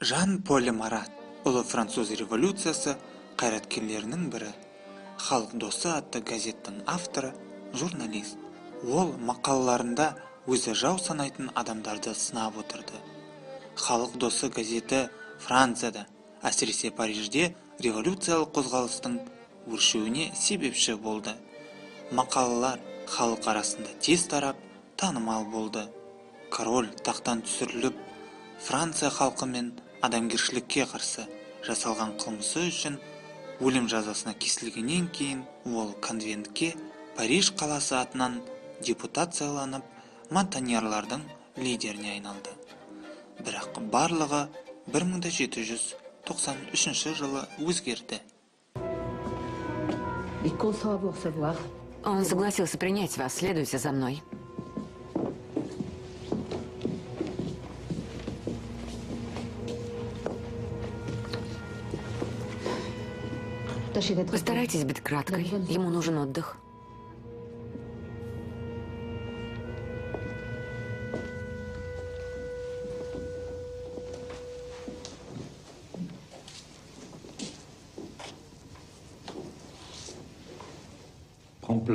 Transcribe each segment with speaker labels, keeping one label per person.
Speaker 1: Жан-Поль Марат, ұлы француз революциясы қайраткерлерінің бірі. «Халық досы» атты газеттің авторы, журналист. Ол мақалаларында өзі жау санайтын адамдарды сынап отырды. «Халық досы» газеті Францияда, әсіресе Парижде революциялық қозғалыстың өршуіне себепші болды. Мақалалар халық арасында тез тарап, танымал болды. Король тақтан түсіріліп, Франция халқы мен адамгершілікке қарсы жасалған қылмысы үшін өлім жазасына кесілгеннен кейін ол конвентке Париж қаласы атынан депутацияланып, монтаньярлардың лидеріне айналды. Бірақ барлығы 1793 жылы өзгерді.
Speaker 2: Il consent à vous recevoir.
Speaker 3: Он согласился принять вас. Следуйте за мной.
Speaker 2: Tâchez d'être.
Speaker 3: Постарайтесь быть краткой. Ему нужен отдых.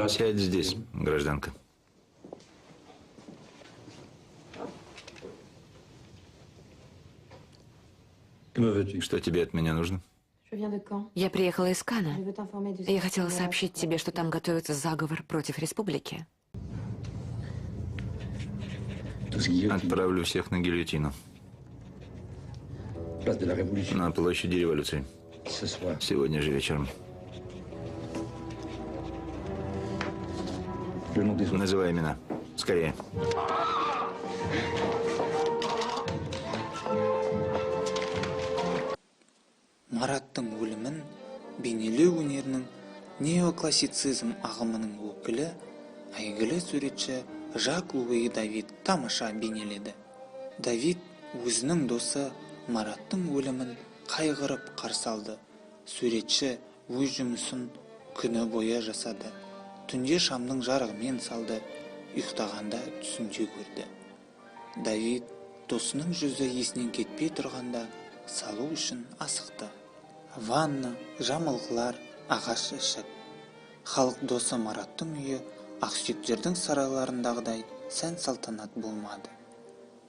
Speaker 4: Сядь здесь, гражданка. Что тебе от меня нужно?
Speaker 3: Я приехала из Кана. Я хотела сообщить тебе, что там готовится заговор против республики.
Speaker 4: Отправлю всех на гильотину. На площади революции. Сегодня же вечером. Называй имена. Скорее.
Speaker 1: Мараттың өлімін бейнелеу өнерінің неоклассицизм ағымының өкілі, әйгілі суретші Жак Луи Давид тамаша бейнеледі. Давид өзінің досы Мараттың өлімін қайғырып қарсы алды. Суретші өз жұмысын күні бойы жасады. Түнде шамның жарығымен салды, ұйықтағанда түсінде көрді. Давид досының жүзі есінен кетпей тұрғанда салу үшін асықты. Ванна, жамылғылар, ағаш жәшік. Халық досы Мараттың үйі ақсүйектердің сарайларындағыдай сән салтанат болмады.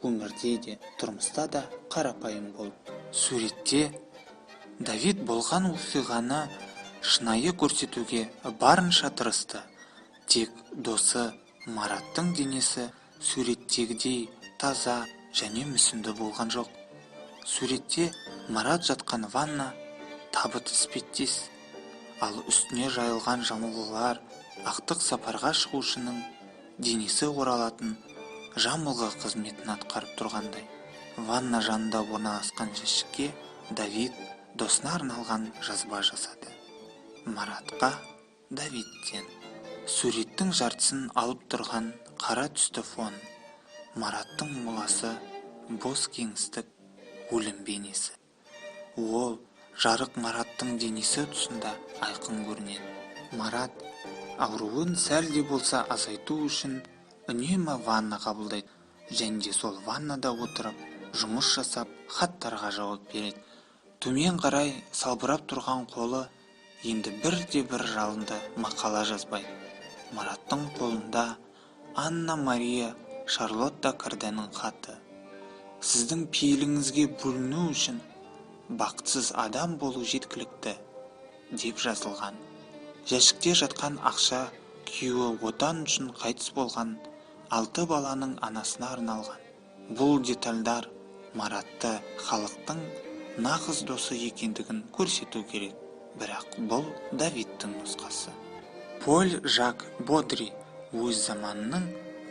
Speaker 1: Өмірде де, тұрмыста да қарапайым болды. Суретте Давид болған оқиғаны шынайы көрсетуге барынша тырысты. Тек досы Мараттың денесі суреттегідей таза және мүсінді болған жоқ. Суретте Марат жатқан ванна табыт іспеттес, ал үстіне жайылған жамылғылар ақтық сапарға шығушының денесі оралатын жамылғы қызметін атқарып тұрғандай. Ванна жанында орналасқан жәшікке Давид досына арналған жазба жасады. Маратқа Давидтен. Суреттің жартысын алып тұрған қара түсті фон. Мараттың моласы, бос кеңістік, өлім бейнесі. Ол жарық Мараттың денесі тұсында айқын көрінеді. Марат ауруын сәл де болса азайту үшін үнемі ванна қабылдайды және де сол ваннада отырып жұмыс жасап, хаттарға жауап береді. Төмен қарай салбырап тұрған қолы енді бірде бір жалынды мақала жазбайды. Мараттың қолында Анна Мария Шарлотта Карденің хаты. Сіздің пейіліңізге бөліну үшін бақытсыз адам болу жеткілікті, деп жазылған. Жәшікте жатқан ақша күйеуі отан үшін қайтыс болған алты баланың анасына арналған. Бұл детальдар Маратты халықтың нағыз досы екендігін көрсету керек. Бірақ бұл Давидтің нұсқасы. Поль Жак Бодри өз заманының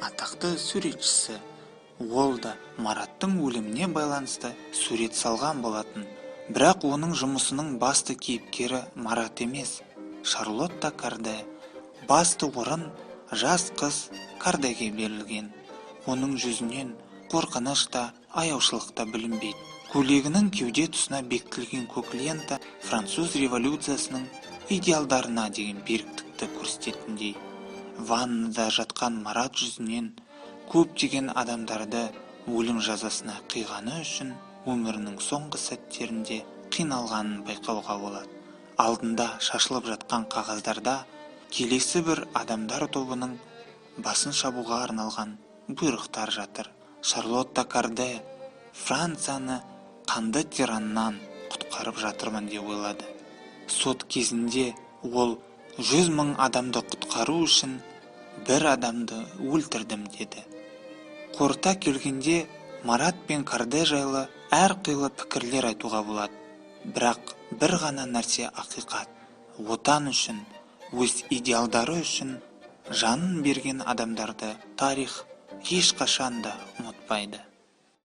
Speaker 1: атақты суретшісі. Ол да Мараттың өліміне байланысты сурет салған болатын. Бірақ оның жұмысының басты кейіпкері Марат емес, Шарлотта Карде. Басты орын жас қыз Кардеге берілген. Оның жүзінен қорқыныш та, аяушылық та білінбейді. Көйлегінің кеуде тұсына бекітілген көк лента француз революциясының идеалдарына деген беріктікті көрсететіндей. Ваннада жатқан Марат жүзінен көптеген адамдарды өлім жазасына қиғаны үшін Өмірінің соңғы сәттерінде қиналғанын байқауға болады. Алдында шашылып жатқан қағаздарда келесі бір адамдар тобының басын шабуға арналған бұйрықтар жатыр. Шарлотта Корде Францияны қанды тираннан құтқарып жатырмын деп ойлады. Сот кезінде ол 100 000 адамды құтқару үшін бір адамды өлтірдім деді. Қорыта келгенде, Марат пен Корде жайлы әр қилы пікірлер айтуға болады, бірақ бір ғана нәрсе ақиқат: отан үшін, өз идеалдары үшін жанын берген адамдарды тарих ешқашан да ұмытпайды.